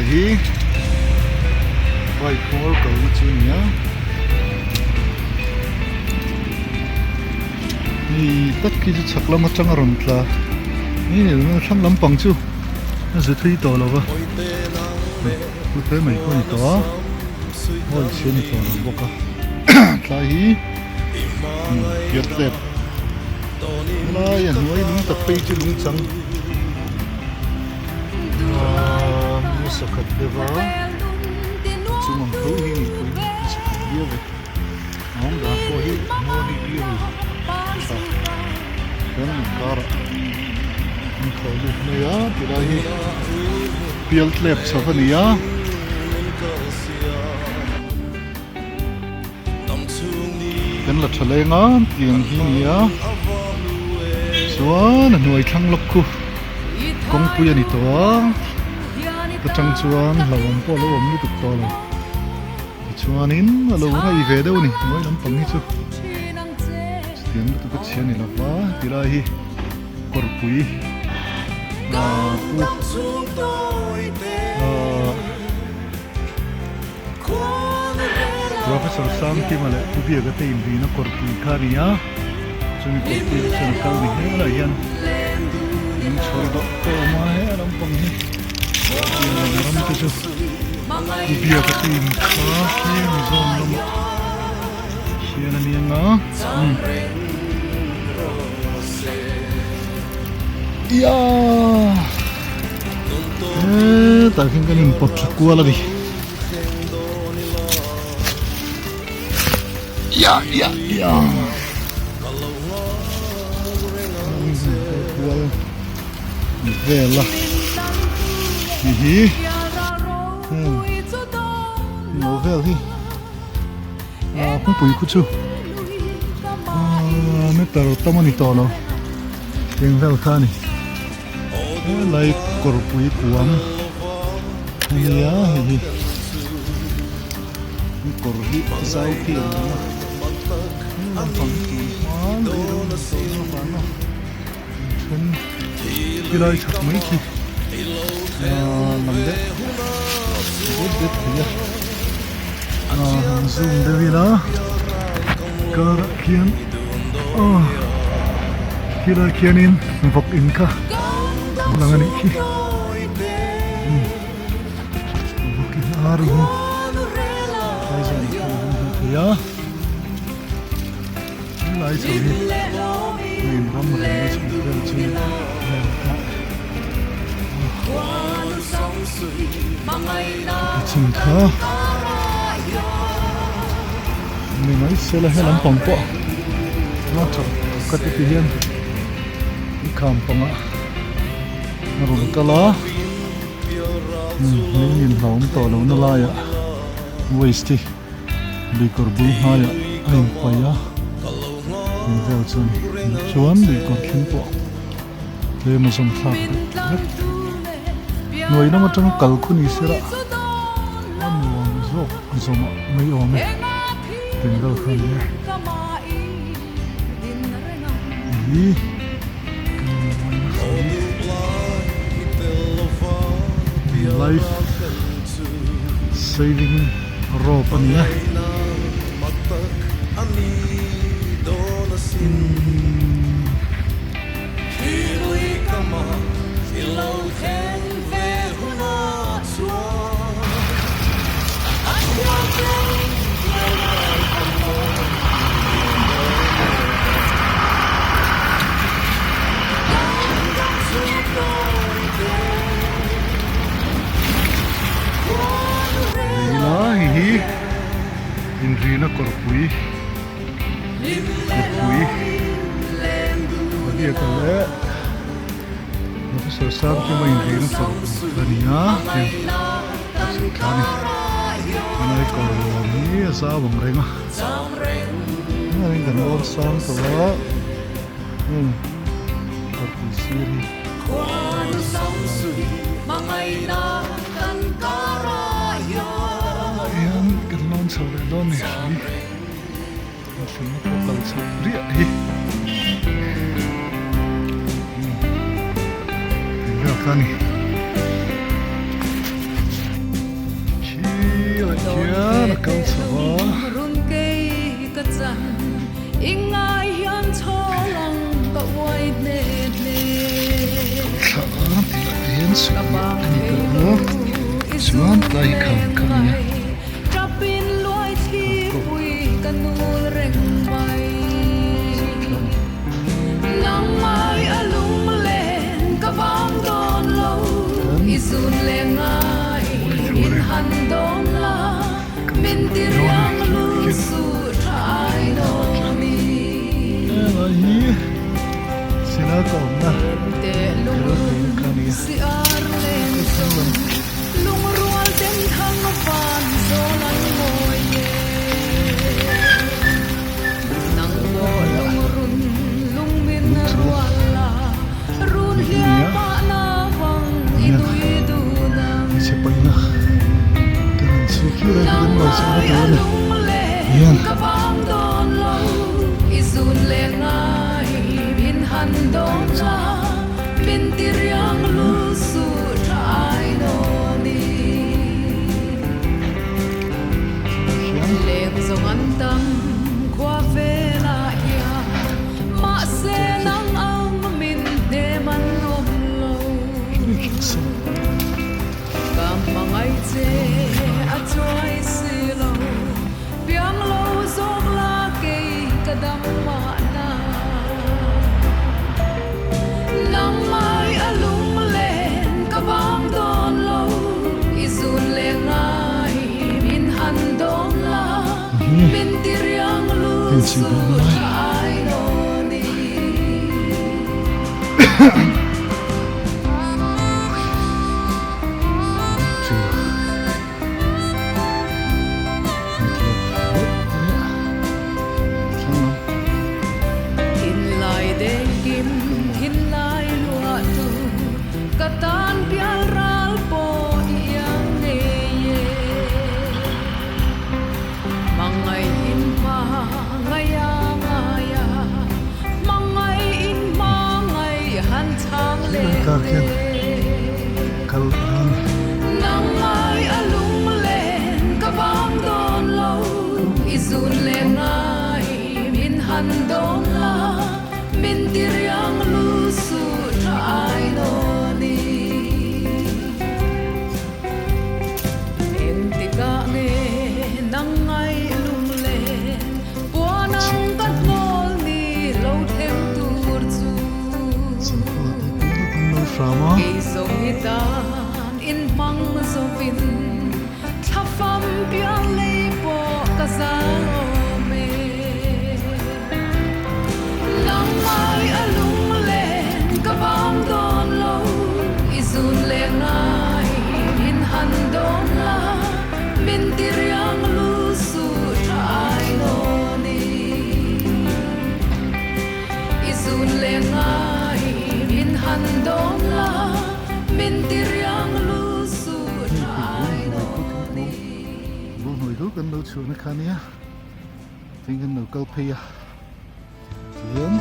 Hei hi bike hmawr kalna chu a ni a hei tak khi chu chhak lam atanga rawn tla ni ni lo thlang lampang chu a zu thui tawh lo va pu hle mai pawh a ni tawh a oil chhia a ni tawh lo bawk a tlai hi pialtlep helai a hnuai lung tak phei chu lung chang. Nasa khat deuh a chung ang tho hi mipui nasa khat viau e a awm dan pawh hi maw ni biru tha chuan inkarah an thaw lut mai a tilai hi pial tlep chho a ni a. Kan la tha leng a tiang hi a ni a chuan a hnuai thlang lawk khu kawngpui a ni tawh a atang chuan hlauhawm pawh a lo awm lutuk tawh lo tichuanin a lo rei ve deuh a ni hnuai lampang hi chu chutiang lutuk a chhia a ni lova tilai hi kawrpui ah pu ah. Professor Sangkima leh Pu Biaka te inrina kawrpui kha a ni a, chumi kawrpui te chuan a kal ni hle lah hian min chhawr deuh tawh awm a, he lampang hi tiang lam ram te chu Pu Biaka te in kha khi Mizoram lamah hian a ni ang a, umm iaa hetah khian kan inpawt thla kual a ni. Ya ya ya kual vel a ti hi lo vel hi a kawngpui khu chu meter tam a ni tawh lo eng vel kha a ni. Helai kawrpui kuang a nia hei hi kawr hi zau khi a ni a heng lampang hi tun hma lei lo ni tawh avanga then khilai chhak mai khi aaa lang deuh det det thei a aaa han zoom deuh ila karah khian aw khilai khianin vawk in kha a lang a nih khi umm vawk in ar in tlai zawn ah khan an hmu thei a helai chho hi a in ram reng a chho vel chu a chim kha ni mai sela he lampang pawh a tha ka ti ti hian i kham pangah a rawn kal a min inhlauhawm tawh lohna laiah waste hi luikawr bul hnaiah a inpaih a eng vel chu a ni chuan luikawr thleng pawh tlem a zawm thlak deuh vek hnuai lam atanga kal khu ni sela a nuam zawk zawmah mai awm e eng vel kha a ni e ih life saving. Rope a ni a. Leila hei hi inrina kawrpui kawrpui a biak a leh officer sang te pawh inrina kawrpui a ni a heng a chhuk thla a ni helai kawr lawm hi a zau ang reng a kan awr sang tawh a heng kawrpui sir hi. Hian kan lawn chho leh dawn ni hrui a thlenna pawh kal chhoh riah hi eng vel kha a ni. Thla a ti lah te hian suih a ni tawh a chuan tlai hi kham kha a ni a. Helai hi sila ka awmna rilru kha a ni a. Hmeichhe paihna kan han chhui khi lai khi kan ngaihsakna tur a ni hian. Kar khian kal a ni. Kan lo chhuahna kha nia tin kan lo kal phei a tihian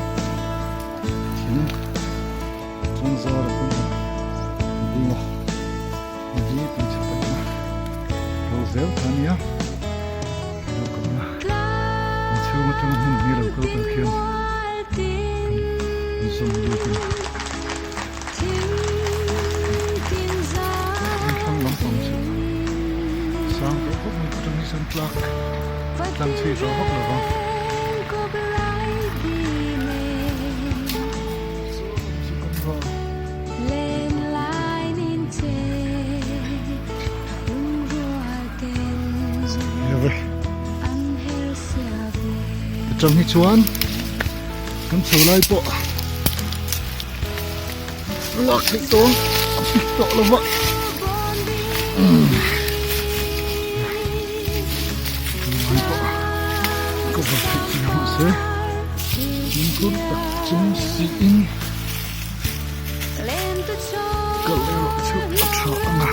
thing tang zar a kan han ding a hei hi tui chhe paihna ro zel kha nia lo kalna inchhung atanga hmun hi lo kal tur khian kan zawm lut a ni. Thlang lampang chu sang tawh khawp mai atang hi chuan tlak tlang chhui tawh vak lo vang. Atang hi chuan kan chho lai pawh lak theih tawh a pik tawh lo va tunlai pawh cover theih chi mahse fimkhur tak chung siin kal erawh chu a tha ang a.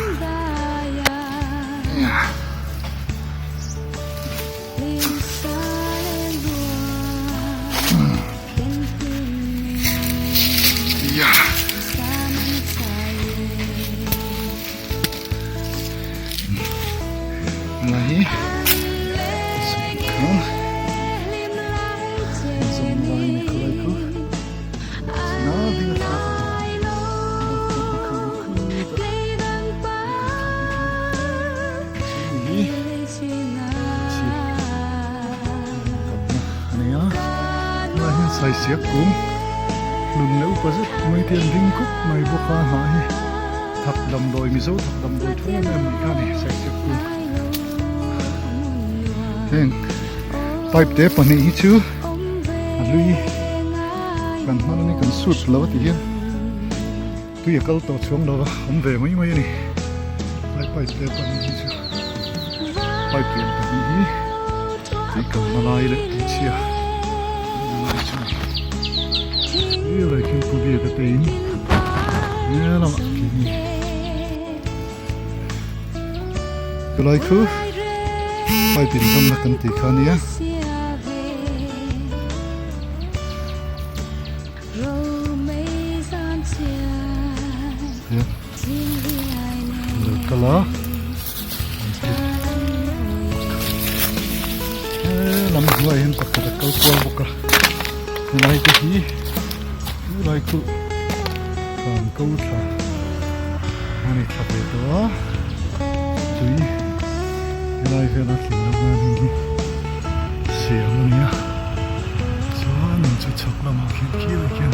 Saisiak kung hlun leh upa zet mai te an ding khup mai bawk a hnah hi thak damdawi mizo thak damdawi tha em em anih kha a ni saisiak kung heng pipe te pahnih hi chu a hlui kan hman ani kan sut lo a ti hian tui a kal tawh chhuang lo a awm ve mai mai a ni lai pipe te pahnih hi chu pipe lian pahnih hi tui kalna lai leh tui chhia lai chu a ni lai khian pu biak a te in he lamah keini chulai khu pipe inzawmna kan tih kha a nia. Lo kal a he lam hnuaiah hian pakhat a kal kual bawk a helai te hi helai chu van ko thla a ni thla ve tawh a tui helai vela tling loh nan hei hi siam a ni a chuan in chu chhak lamah khian khilai khian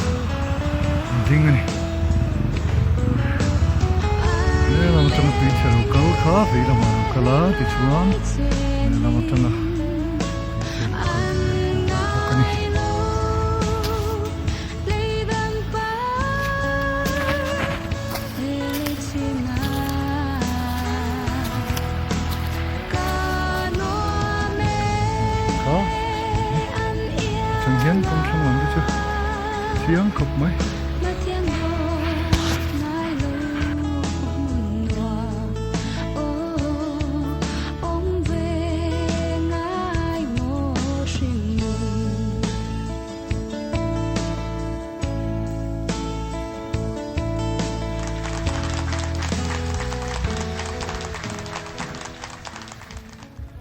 an ding a ni he lam atanga tui chhe lo kal kha vei lamah a lo kal a tichuan he lam atanga tui chhe lo kal te hi an hmu bawk a ni. Kha a then hian kawng thleng lam te chu chiang khawp mai.